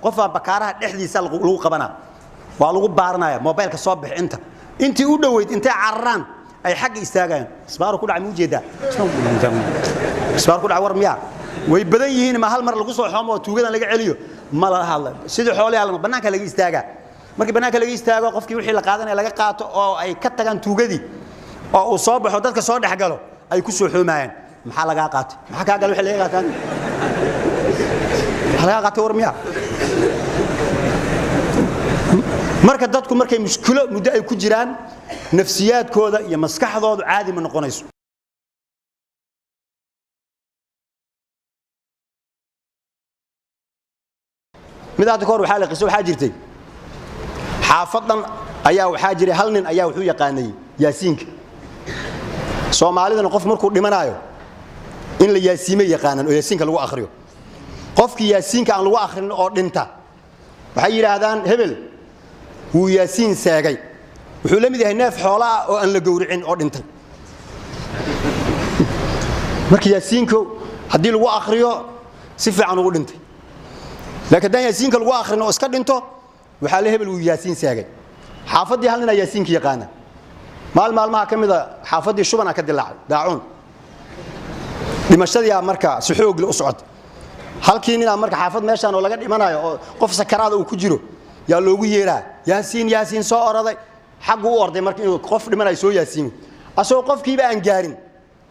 Qofaa bakaaraha dhexdiisa lagu qabanaa, waa lagu baaranaya mobaylka soo bix. Inta intii u dhoweyd intay cararaan ay xagga istaagayaan. Isbaaru ku dhacay, ma ujeedaa? Isbaar ku dhacay war miyaa? Way badan yihiin. Ma hal mar lagu soo xoomo oo tuugadan laga celiyo? Ma lala hadla. Sidii xoolaha lama bannaanka laga istaagaa. Markii bannaanka laga istaago, qofkii wixii la qaadanaya laga qaato oo ay ka tagaan tuugadii oo uu soo baxo, dadka soo dhex galo, ay ku soo xoomayaan. Maxaa lagaa qaatay? Maxaa kaa gala wixii laga qaataan? Maxaa lagaa qaatay war miyaa? Marka dadku markay mushkilo muddo ay ku jiraan, nafsiyaadkooda iyo maskaxdoodu caadi ma noqonayso. Mid hadda ka hor waxaa la qiso, waxaa jirtay xaafadan ayaa waxaa jiray hal nin ayaa wuxuu yaqaanay yaasiinka. Soomaalidana qof markuu dhimanaayo in la yaasiime yaqaanaan oo yaasiinka lagu akhriyo. Qofkii yaasiinka aan lagu akhrin oo dhinta, waxay yidhaahdaan hebel wuu yaasiin seegay, wuxuu la mid yahay neef xoola ah oo aan la gowricin oo dhintay. Marka yaasiinku haddii lagu akhriyo si fiican ugu dhintay, laakiin haddaan yaasiinka lagu akhrin oo iska dhinto, waxaa la hebel wuu yaasiin seegay. Xaafaddii hal ninaa yaasiinka yaqaana. Maal maalmaha ka mida xaafaddii shubana ka dilaacay daacuun, dhimashadii marka si xoog leh u socotay. Halkii ninaa marka xaafad meeshaan oo laga dhimanayo oo qof sakaraada uu ku jiro yaa loogu yeeraa, yaasiin, yaasiin soo oraday. Xaggu u orday marka inuu qof dhimanayo soo yaasiimo. Asagoo qofkiiba aan gaarin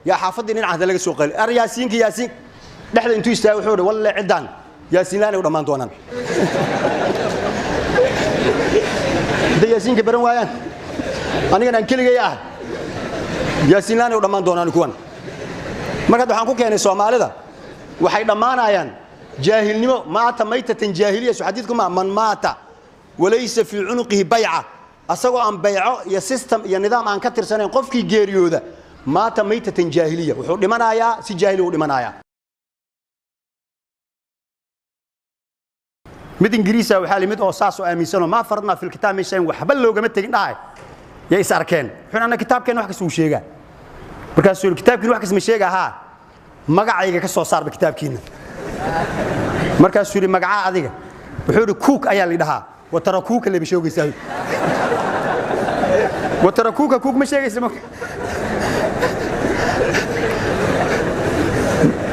yaa xaafaddii dhinaca hadda laga soo qali ar yaasiinka yaasiin. Dhexda intuu istaagay wuxuu yidhi, walle ciddaan yaasiin la'aan ay u dhammaan doonaan hadday yaasiinka baran waayaan, anigana aan keligay ah, yaasiin la'aan ay u dhammaan doonaan kuwan. Marka hadda waxaan ku keenay soomaalida waxay dhammaanayaan jaahilnimo. Maata maytatan jaahiliya, so xadiidku ma man maata walaysa fii cunuqihi bayca, asagoo aan bayco iyo system iyo nidaam aan ka tirsanayn qofkii geeriyooda, maata maytatan jaahiliya, wuxuu dhimanayaa si jaahili u dhimanayaa. Mid ingiriisa waxaa limid oo saas oo aaminsanoo maa faradnaa fil kitaab min shayin, waxba loogama tegin dhahay, yay is arkeen. Wuxuu anna kitaabkeenna wax kasta uu sheegaa. Markaasuu yidhi, kitaabkiina wax kasta ma sheega? Haa, magacayga ka soo saarba kitaabkiina. Markaasuu yidhi, magacaa adiga? Wuxuu yidhi, kuuk ayaa la dhahaa. Watarakuuka leba sheegaysaa, watarakuuka kuuk ma sheegaysa.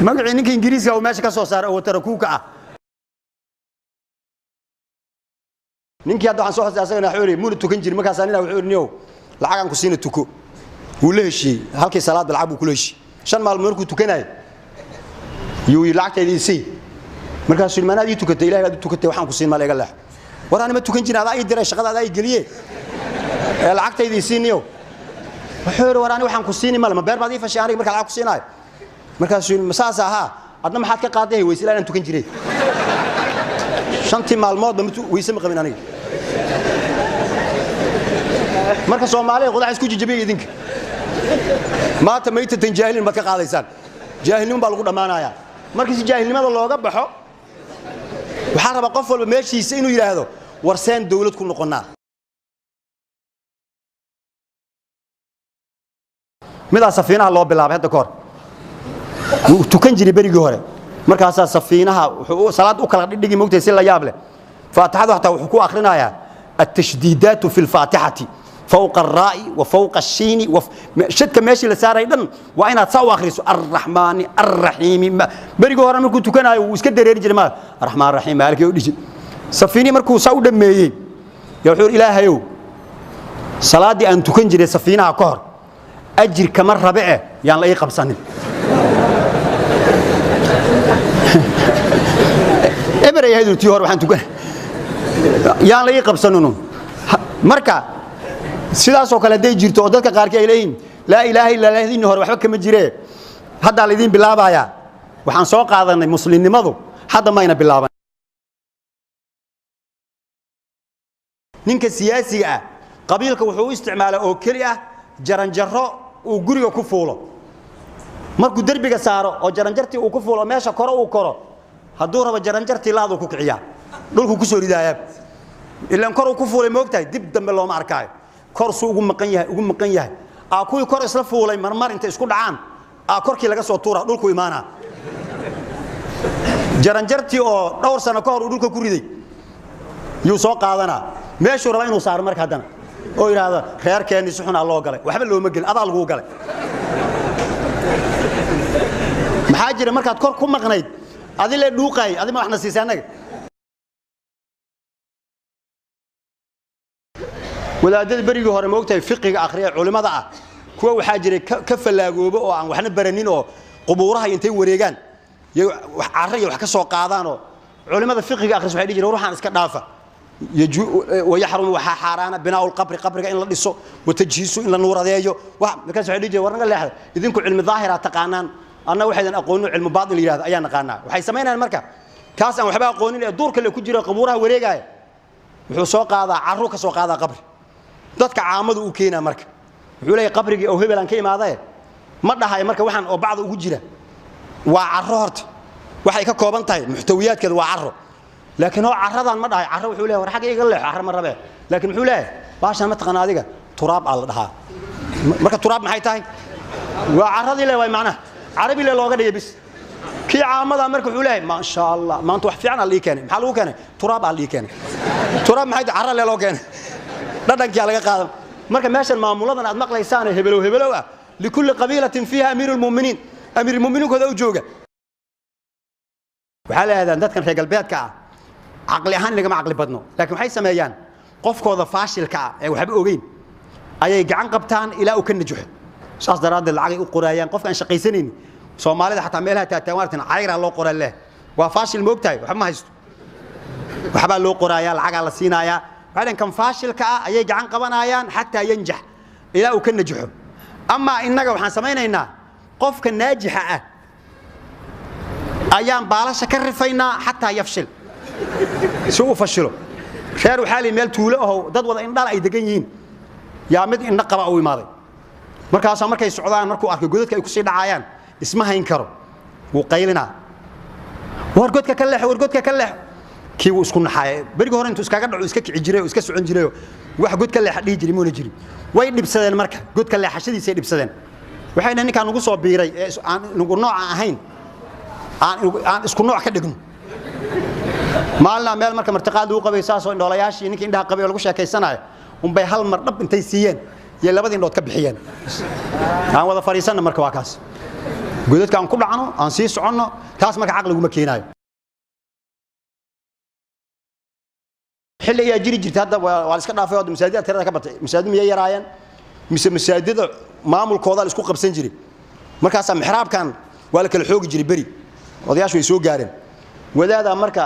Magacii ninka ingiriiska uu meesha ka soo saaray oo watarakuuka ah. Ninkii hadda waxaan soo xusay asagana wuxuu yidhi muuna tukan jirin. Markaasaa nina wuxuu yidhi, niyow lacag aan ku siina tuko. Wuu la heshiiyey, halkii salaadba lacag buu kula heshiiyey. 5 maalmood markuu tukanayay yuu yidhi, lacagtayda isii. Markaasuu yidhi, maanaad ii tukatay? Ilahay baad u tukatay, waxaan ku siin mala iga leexo. War ani ma tukan jirin, adaa ii diray shaqada, adaa ii geliye, ee lacagtayda isii niyow. Wuxuu yidhi, war ani waxaan ku siini male, ma beer baad ii fashay aniga markaa lacag ku siinaayo? Markaasuu yidhi, ma saas ahaa? Adna maxaad ka qaaday? Weyse ilaa inaan tukan jiray 5tii maalmoodba weyse ma qabin aniga. Marka soomaalida qodax isku jijabiya idinka, maanta maytatan jaahilin baad ka qaadaysaan, jaahilnimo baa lagu dhammaanayaa. Marka si jaahilnimada looga baxo, waxaa rabaa qof walba meeshiisa inuu yidhaahdo, war seen dawlad ku noqonnaa? Midaa safiinaha loo bilaabay hadda ka hor wuu tukan jiray berigii hore. Markaasaa safiinaha wuxuu salaad u kala dhigdhigi mogtahay si la yaab leh. Faatixadu xataa wuxuu ku akhrinayaa التشديدات في الفاتحة فوق الراء وفوق الشين shadka meeshii la saaray dhan waa inaad saa u akhriso, الرحمن الرحيم. Berigii hore markuu tukanayo wuu iska dareeri jiray, ma الرحمن الرحيم maalkii u dhihi. Safiini markuu saa u dhameeyey yaa wuxuu yidhi, ilaahayow salaaddii aan tukan jiray safiinaha ka hor ajir kama rabe eh, yaan la ii qabsanin. Eber ay ahayd tii hore waxaan tukan, yaan la ii qabsaninu. Marka sidaasoo kale hadday jirto oo dadka qaarkii ay leeyihiin laa ilaaha illa lahdinni hore waxba kama jiree, haddaa laydiin bilaabayaa. Waxaan soo qaadanay muslimnimadu hadda mayna bilaaban. Ninka siyaasiga ah qabiilka wuxuu u isticmaalaa oo keli ah jaranjaro uu guriga ku fuulo. Markuu derbiga saaro oo jaranjartii uu ku fuulo, meesha koro uu koro, hadduu rabo jaranjartii laaduu ku kiciyaa, dhulkuu ku soo ridaayaa. Ilaan kor uu ku fuulay moogtahay, dib dambe looma arkaayo. Kor suu ugu maqan yahay, ugu maqan yahay, aa kuwii kor isla fuulay marmar intay isku dhacaan aa korkii laga soo tuura, dhulku imaanaa. Jaranjartii oo dhowr sano ka hor uu dhulka ku riday Yuu soo qaadanaa meeshuu raba inuu saaro. Marka haddana oo yidhaahdo reerkeenni si xunaa loo galay, waxba looma gelin, adaa laguu galay. Maxaa jira markaad kor ku maqnayd adi le dhuuqaay, adi ma waxna siisay annaga? Wadaadada berigii hore moogtahay fiqiga akhriya culimmada ah, kuwa waxaa jiray ka fallaagoobo oo aan waxna baranin oo qubuuraha intay wareegaan iyo carro iyo wax ka soo qaadaan, oo culimmada fiqiga akhris waxay dhihi jireen ruuxaan iska dhaafa. Wayaxrumu waxaa xaaraana binaau lqabri, qabriga in la dhiso, watajhiisu in la nuuradeeyo. Markaas waxay dhihi jireen war naga leexda, idinku cilmi daahiraa taqaanaan, anna waxaydan aqoonin cilmi baatin la yidhahdo ayaa naqaanaa. Waxay samaynayaan marka kaas aan waxba aqoonin ee duurka le ku jira qubuuraha wareegaya wuxuu soo qaadaa carru ka soo qaadaa qabri, dadka caamadu u keenaa. Marka wuxuu leeyahay qabrigii oo hebel aan ka imaadaye ma dhahay. Marka waxaan oo bacda ugu jira waa carro, horta waxay ka kooban tahay muxtawiyaadkeeda waa carro, laakiin oo carradan ma dhahay carro. Wuxuu leeyahay war xagga iga leexo, carro ma rabee. Laakiin muxuu leeyahay baashan ma taqaan adiga, turaab aa la dhahaa. Marka turaab maxay tahay? Waa carradii le, waay macnaha carabi le looga dhigay bis kii caamada. Marka wuxuu leeyahay maasha Allah, maanta wax fiican aa la ii keenay. Maxaa lagu keenay? Turaab aa la ii keenay. Turaab maxay tahay? Carra le loo keenay, dhadhankii laga qaadan. Marka meeshan maamuladan aad maqlaysaan hebelow hebelow ah, likulli qabiilatin fiiha amiiru lmuminiin, amiirulmuminiinkooda u jooga. Waxaa la yidhahdaan dadkan reer galbeedka ah caqli ahaan lagama caqli badno, laakiin waxay sameeyaan qofkooda faashilka ah ee waxba ogeyn ayay gacan qabtaan ilaa uu ka najaxo. Saas daraaddeed lacagay u qoraayaan qofka aan shaqaysanaynin. Soomaalida xataa meelaha taataan artin cayraa loo qoraa leh, waa faashil moogtahay, waxba ma haysto, waxbaa loo qoraayaa, lacagaa la siinayaa. Waxay dhaheen kan faashilka ah ayay gacan qabanayaan xataa yanjax, ilaa uu ka najaxo. Amaa innaga waxaan samaynaynaa qofka naajixa ah ayaan baalasha ka rifaynaa xataa yafshil, si uu fashilo. Reer waxaa lii meel tuulo ahow dad wada indhala ay degan yihiin yaa mid indho qaba u imaaday. Markaasaa markay socdaan markuu arkay godadka ay kusii dhacayaan isma hayn karo, wuu qaylinaa, war godka ka leexo, war godka ka leexo. Kii wuu isku naxaaya. Berigi hore intuu iskaga dhaco iska kici jiray oo iska socon jiray, wax god ka leexa dhihi jiray muuna jirin. Way dhibsadeen marka godka leexashadiisay dhibsadeen. Waxay dhaheen ninkaan nagu soo biiray ee aan nagu nooca ahayn aan isku nooc ka dhigno. Maalina meel marka martiqaad lagu qabay saasoo indhoolayaashii ninkii indhaha qabay oo lagu sheekaysanayo unbay hal mar dhab intay siiyeen iyo labadii indhood ka bixiyeen. Aan wada fadhiisanna marka waa kaas godadka aan ku dhacno aan sii soconno. Taas marka caqliguma keenaayo. Xilli ayaa jiri jirta, hadda waa la iska dhaafay oo masaajidda tirada ka batay. Masaajid miyay yaraayeen mise masaajidda maamulkooda la isku qabsan jiray? Markaasaa mixraabkan waa la kala xoogi jiray. Beri odayaashu way soo gaareen. Wadaadaa marka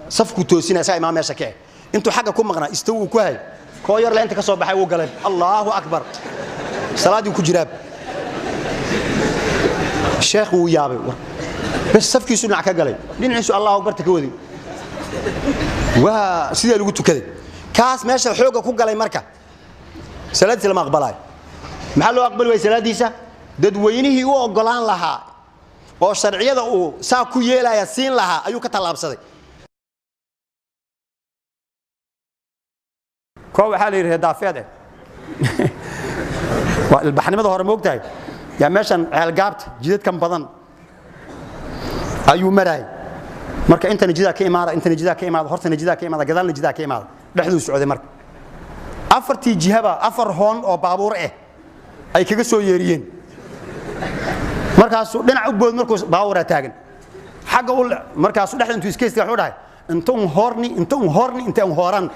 safku toosinaya saa imaam meesha ka eh intuu xagga ku maqnaa istaw uu ku hay koo yar le inta ka soo baxay wuu galay, Allahu akbar, salaaddii ku jiraab. Sheekh wuu yaabay, bas safkiisu dhinac ka galay, dhinaciisu Allahu akbarta ka waday, waa sidee lagu tukaday? Kaas meesha xoogga ku galay marka salaadiisa lama aqbalaayo. Maxaa loo aqbali waayey salaadiisa? Dadweynihii u oggolaan lahaa oo sharciyada uu saa ku yeelaya siin lahaa ayuu ka tallaabsaday. Koo waxaa la yidhi daafeed eh waa ilbaxnimada hore moogtahay yaa meeshan ceelgaabta jidadkan badan ayuu maraayay. Marka intana jidaa ka imaada, intana jidaa ka imaada, hortana jidaa ka imaada, gadaalna jidaa ka imaada, dhexduu socday. Marka afartii jihaba afar hoon oo baabuur eh ay kaga soo yeeriyeen. Markaasuu dhinac u bood markuu baabuuraa taagan xagga u, markaasuu dhexda intuu iska istaaga wuxuu dhahay inta un hoorni, inta un hoorni, inta un hooran.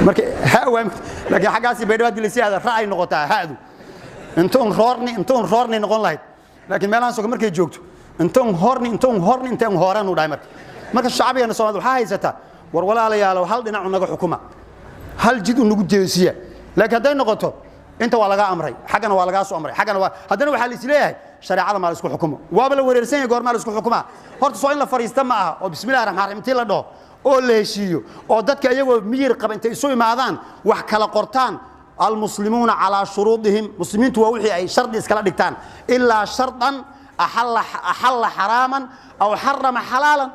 Marka ha waa, laakiin xaggaasi bay dhawaad dilaysi aada ra ay noqotaa haadu inta un roorni, inta un roorni noqon lahayd, laakiin meelahan soka markay joogto inta un hoorni, inta un hoorni, inta un hooran uu dhahay. Marka shacbigeena Soomaalida waxaa haysataa war walaalayaalow hal dhinac naga xukuma, hal jid u nagu jeesiya. Laakiin hadday noqoto inta waa laga amray, xaggana waa lagaa soo amray, xaggana waa haddana waxaa la isleeyahay shareecada maa la isku xukumo. Waaba la wareersan yahay, goormaa la isku xukumaa? Horta soo in la fariista ma aha oo bismillahi raxmaan raxiim intii la dhaho oo la heshiiyo oo dadka iyagoo miyir qaba intay isu imaadaan wax kala qortaan. Almuslimuuna calaa shuruudihim, muslimiintu waa wixii ay shardi iskala dhigtaan, ilaa shardan axalla xaraaman aw xarama xalaalan.